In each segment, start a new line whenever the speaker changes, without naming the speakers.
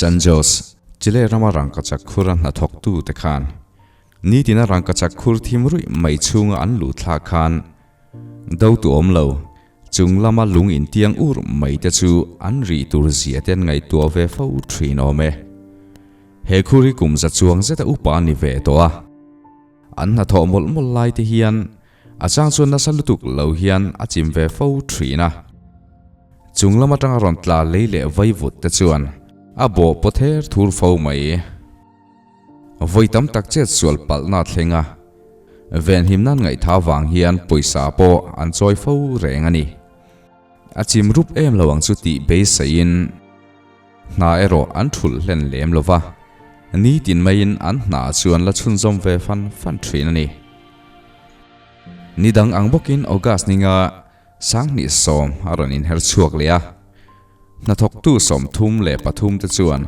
San Jose, Chile rama rangkachak khura hnathawktute khan nitina rangkachak khur thim ruih mai chhunga an luh thlak khan do tu awm lo chung lama lung intiang ur mai te chu an rih tur zia te an ngaihtuah ve fo thin awm e. He khur hi kum za chuang zeta upa a ni ve tawh a. An hnathawh mawlh mawlh lai te hian a chang chuan nasa lutuk lo hian a chim ve fo thin a. Chung lam atanga rawn tla lei leh vaivut te chuan a bawh paw ther thur fo mai. Vawi tam tak chet sual palhna a thleng a, venhim nan ngaihtha vang hian pawisa pawh an chawi fo reng a ni. A chim rup em lo ang chu tih beiseiin hna erawh an thulh hlen lem lo va, nitin maiin an hna chuan la chhunzawm ve fan fan thin a ni. Ni dang ang bawkin August ninga Sanghnih sawm a rawn inher chhuak leh a, hnathawktu 33 te chuan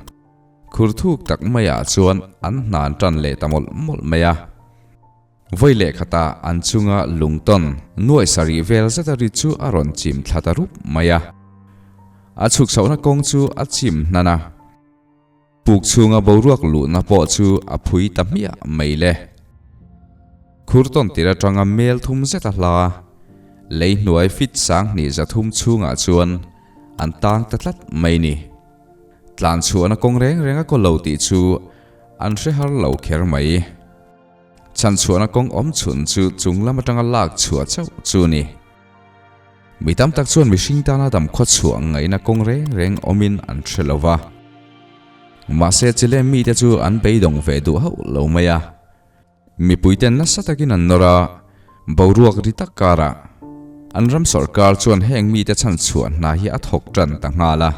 khur thuk tak maiah chuan an hna an tan leh ta mawlh mawlh mai a. Vawi leh khatah an chunga lungtawn nuai sarih vel zeta ri chu a rawn chim thla ta rup mai a. A chhuk chhohna kawng chu a chim hnan a. Puk chhunga boruak luhna pawh chu a phui ta hmiah mai le. Khur tawn tir atanga mel thum zet a hla, lei hnuai fit 2000 chhungah chuan an tang ta tlat mai ni. Tlan chhuahna kawng reng reng a kaw lo tih chu an hre har lo kher mai. Chhan chhuahna kawng awm chhun chu chung lam atanga lak chhuah chauh chu ni. Mi tam tak chuan mihring tana dam khaw chhuah ngaihna kawng reng reng awmin an hre lo va. Mahse Chile mite chu an beidawng ve duh hauh lo mai a. Mipuiten nasa takin an nawr a, boruak ri tak karah an ram sawrkar chuan heng mite chhan chhuah hna hi a thawk tan ta nghal a.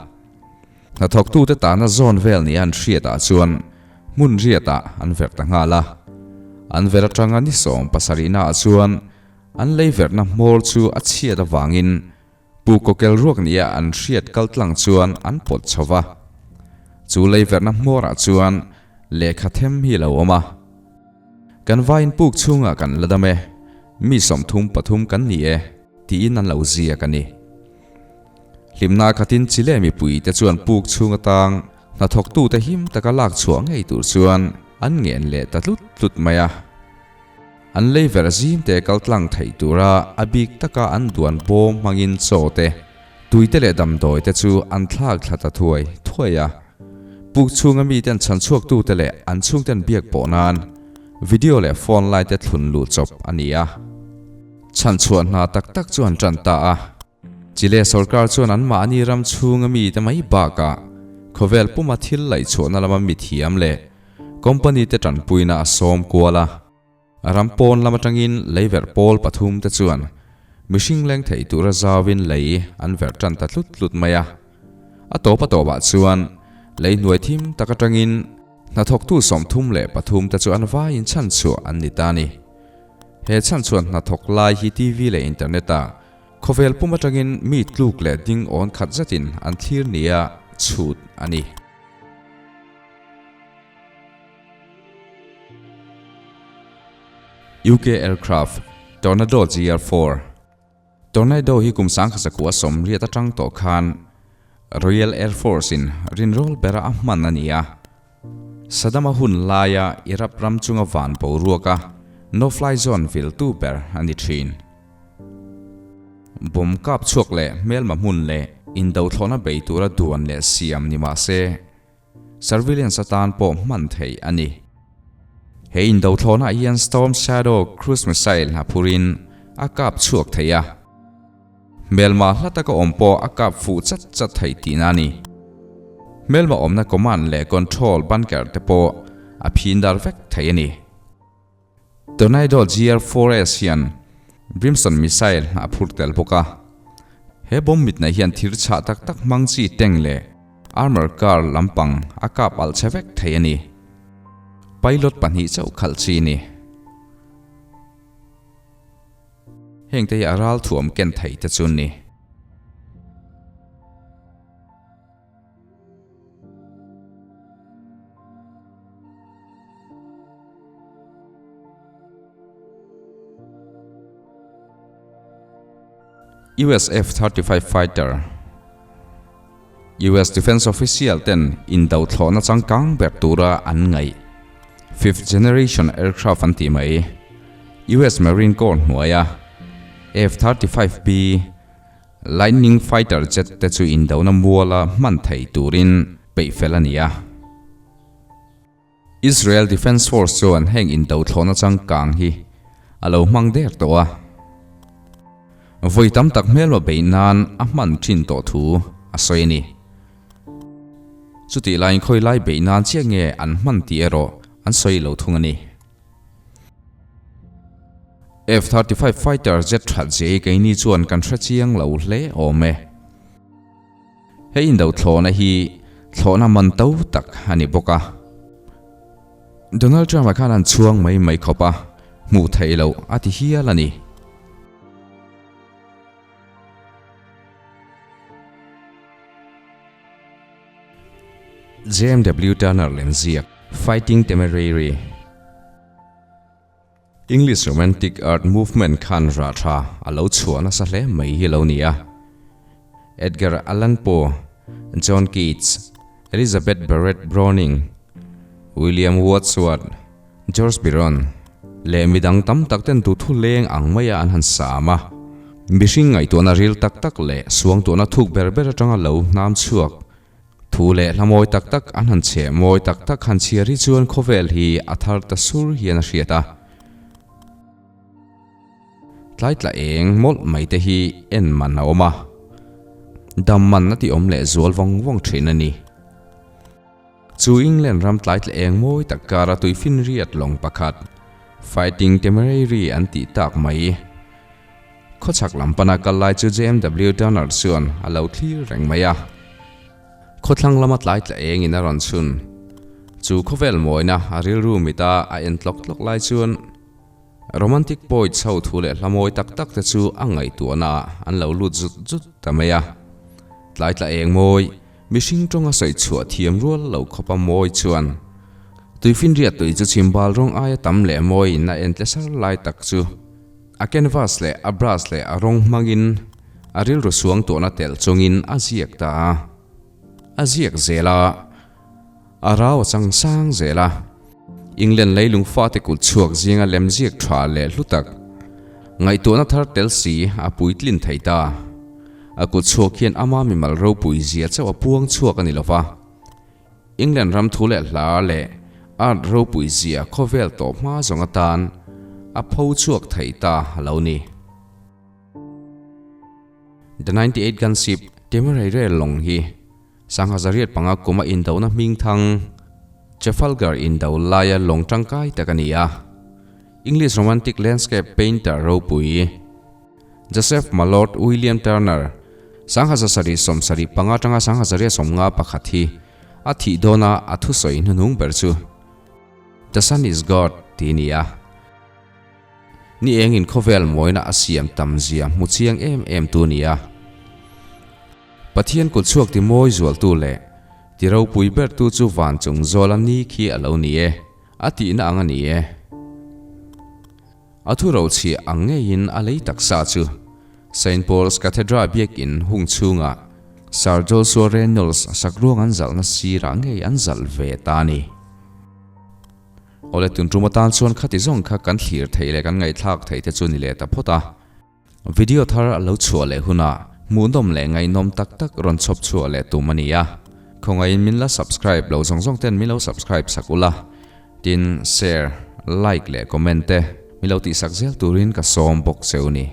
Hnathawktute tana zawn vel nia an hriatah chuan hmun riatah an verh ta nghal a. An verh atanga ni 70naah chuan An lei verhna hmawr chu a chhiat avangin Pu Kawkel ruak nia an hriat kal tlang chuan an pawt chho va. Chu lei verhna hmawrah chuan lehkha them hi a lo awm a. Kan vaiin puk chhungah kan la dam e, mi 33 kan ni e, tiin an lo ziak a ni. Hlimna khatin Chile mipuite chuan puk chhung atang hnathawktute him taka lak chhuah ngei tur chuan an ngen leh ta tlut tlut mai a. An lei verh zim te kal tlang theih tura a bik taka an duan bawm hmangin chaw te, tui te leh damdawi te chu an thlak thla ta thuai thuai a. Puk chhunga miten chhan chhuaktute leh an chhungten biak pawh nan video leh phone lai te thlun luh chawp a ni a. Chhan chhuah hna tak tak chu an tan ta a. Chile sorkar chuan anmahni ram chhunga mite mai bakah khawvel puma thil laih chhuahna lama mithiam leh company te tanpuina a sawm kual a. Ram pawn lam atangin lei verh pawl pathum te chuan mihring leng thei tura zauin lei an verh tan ta tlut tlut mai a. A tawp a tawpah chuan lei hnuai thim tak atangin hnathawktu 33 te chu an vaiin chhanchhuah an ni ta a ni. He chhanchhuah hnathawk lai hi TV leh internet ah Khawvel pum atangin mi tluk leh ding awn khat zetin an thlir nia chhut a ni. UK Aircraft, Tornado GR4 Tornado hi kum 1980 atang tawh khan Royal Air Force in rinrawl bera a hman a ni a. Saddam-a hun laia Iraq ram chunga van boruaka no-fly zone viltu ber a ni thin. Bomb kap chhuak leh hmelma hmun leh indothlawhna bei tura duan leh siam ni mah se, surveillance atan pawh hman theih a ni. He indothlawhnaah hian Storm Shadow cruise missile hna phurin a kap chhuak thei a. Hmelma hla taka awm pawh a kap fuh chat chat thei tihna a ni. Hmelma awmna command leh control bunker te pawh a phin dar vek thei a ni. Tornado GR4S hian Brimstone missile a phur tel bawk a. He bomb mitna hian thir chhah tak tak hmang chi tank leh armor car lampang a kap alh che vek thei a ni. Pilot pahnih chauh khalh chi a ni. Hengte hi a ral thuam ken thei te chu ni. US F-35 Fighter. US Defence Official ten indo thlawhna changkang ber tura an ngaih Fifth Generation Aircraft an tih mai US Marine Corps hnuaia F-35B Lightning Fighter Jet te chu indona muala hman thei turin peih fel a ni a. Israel Defence Force chuan heng indo thlawhna changkang hi a lo hmang der tawh a. Vawi tam tak hmelma beih nan a hman thin tawh thu a sawi a ni. Chutih laiin khawi lai beih nan chiah nge an hman tih erawh an sawi lo thung a ni. F-35 fighter jet that zia hi keini chuan kan hre chiang lo hle awm e. He indo thlawhna hi thlawhna man to tak a ni bawk a. Donald Trump-a khan an chhuang mai mai khawp a, hmuh theih loh a ti hial a ni. JMW Turner lemziak Fighting Temerary. English Romantic Art Movement khan rah tha a lo chhuah nasa hle mai hi lo ni a. Edgar Allan Poe, John Keats, Elizabeth Barrett Browning, William Wordsworth, George Byron leh midang tam tak ten tu thu leng ang maia an han sam a. Mihring ngaihtuahna ril tak tak leh suangtuahna thuk ber ber atanga lo hnam chhuak Thu leh hla mawi tak tak an han cheh mawi tak tak han chhiar hi chuan khawvel hi a thar ta sur hian a hriat a. Tlai tla eng mawlh mai te hi en man a awm a, dam man a ti awm leh zual vawng vawng thin a ni. Chu England ram tlai tla eng mawi tak kara tuifinriat lawng pakhat, Fighting Temerary an tih tak mai, Khawchhak lam pana kal lai chu JMW Turner chuan a lo thlir reng mai a. Khawthlang lama tlai tla engin a rawn chhun. Chu khawvel mawina a rilru mita a en tlawk tlawk lai chuan Romantic poet chho thu leh hla mawi tak tak te chu a ngaihtuahna ah an lo lut zut zut ta mai a. Tlai tla eng mawi, mihring tawnga sawi chhuah thiam rual lo khawpa mawi chuan tuifinriat tui chu chhimbal rawng aia tam leh mawiin a en tle sar lai tak chu A canvas leh a brush leh a rawng hmangin a rilru suang tuahna telh chungin a ziak ta a. A ziak zel a, a rau a chang sang zel a. England leilung fate kut chhuak zinga lem ziak tha leh hlu tak, ngaihtuahna thar tel si a puitlin thei ta. A kut chhuak hian ama mimal ropui zia chauh a puang chhuak a ni lova. England ram thu leh hla leh art ropui zia khawvel tawh hma zawng atan a pho chhuak thei ta a lo ni. The 98 Gunship Temerary lawng hi 1805 kuma indohna hmingthang Trafalgar indo laia lawng tangkai tak a ni a. English Romantic landscape painter ropui Joseph Mallord William Turner, 1775 atanga 1851 hi a thih dawna a thusawi hnuhnung ber chu The Sun is God tih a ni a. Ni engin khawvel mawina a siam tam zia hmu chiang em em tu a ni a. Pathian kut chhuak ti mawi zualtu leh ti ropui bertu chu van chung zawla ni khi a lo ni e, a tihna ang a ni e. A thu rochhiah ang ngeiin a lei taksa chu Saint Paul's Cathedral biakinn hung chhungah Sir Joshua Reynolds sakruang an zalhna sirah ngei an zalh ve ta a ni. Awle tun tum atan chuan khati zawng kha kan thlir theih leh kan ngaihthlak theih te chu ni leh ta phawt a. Video thar a lo chhuah leh hunah hmuhnawm leh ngaihnawm tak tak rawn chhawp chhuah leh tum a ni a. Khawngaihin min la subscribe lo zawng zawng ten min lo subscribe sak ula. Tin, share, like leh comment te mi lo tihsak zel turin ka sawm bawk che u ni.